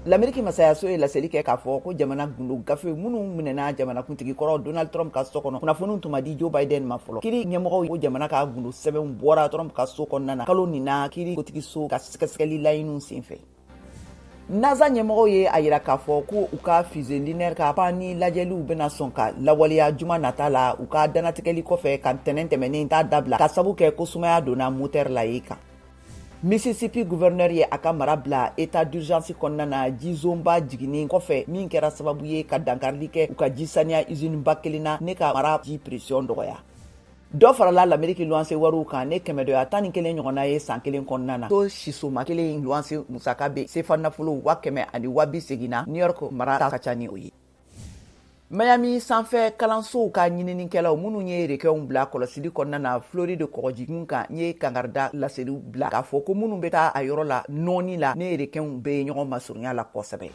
Lameriki masayaso ye laseli kɛ k'a fɔ ko jamana gundo gafe minnu minɛna jamanakuntigi kɔrɔ Donald Trump ka so kɔnɔ, kunnafoniw tun ma di Joe Biden ma fɔlɔ. Kiri ɲɛmɔgɔw ko jamana ka gundo sɛbɛnw bɔra Trump ka so kɔnɔna na kalo nin na, kiri kotigiso ka sɛgɛsɛgɛli laɲiniw senfɛ. NASA ɲɛmɔgɔw ye a yira k'a fɔ ko u ka fusée lunaire ka pan ni lajɛliw bɛna sɔn ka lawaleya juma nata la, u ka danatigɛli kɔfɛ ka ntɛnɛn tɛmɛnen t'a dabila ka sabu kɛ ko sumaya donna moteur la ye kan. Mississippi gouverneur ye a ka mara bila état d'urgence kɔnɔna na jizonba jiginni kɔfɛ, min kɛra sababu ye ka dankarili kɛ u ka ji saniya usine ba kelen na ne ka mara ji pression dɔgɔya. Dɔ farala Lameriki luwanse wariw kan ne kɛmɛdɔya 11 ɲɔgɔnna ye san kelen kɔnɔna na. So sisoma kelen luwanse musaka bɛ sefa nafolo 100 000 ani 80 000 na, New York mara ta ka ca ni o ye. Miami sanfɛ kalansow ka ɲininikɛlaw minnu ye rekɛnw bila kɔlɔsili kɔnɔna na Floride kɔgɔjikun kan ye kangarida laseliw bila k'a fɔ ko minnu bɛ taa a yɔrɔ la nɔɔni la ne rekɛnw bɛ ɲɔgɔn masurunya la kosɛbɛ.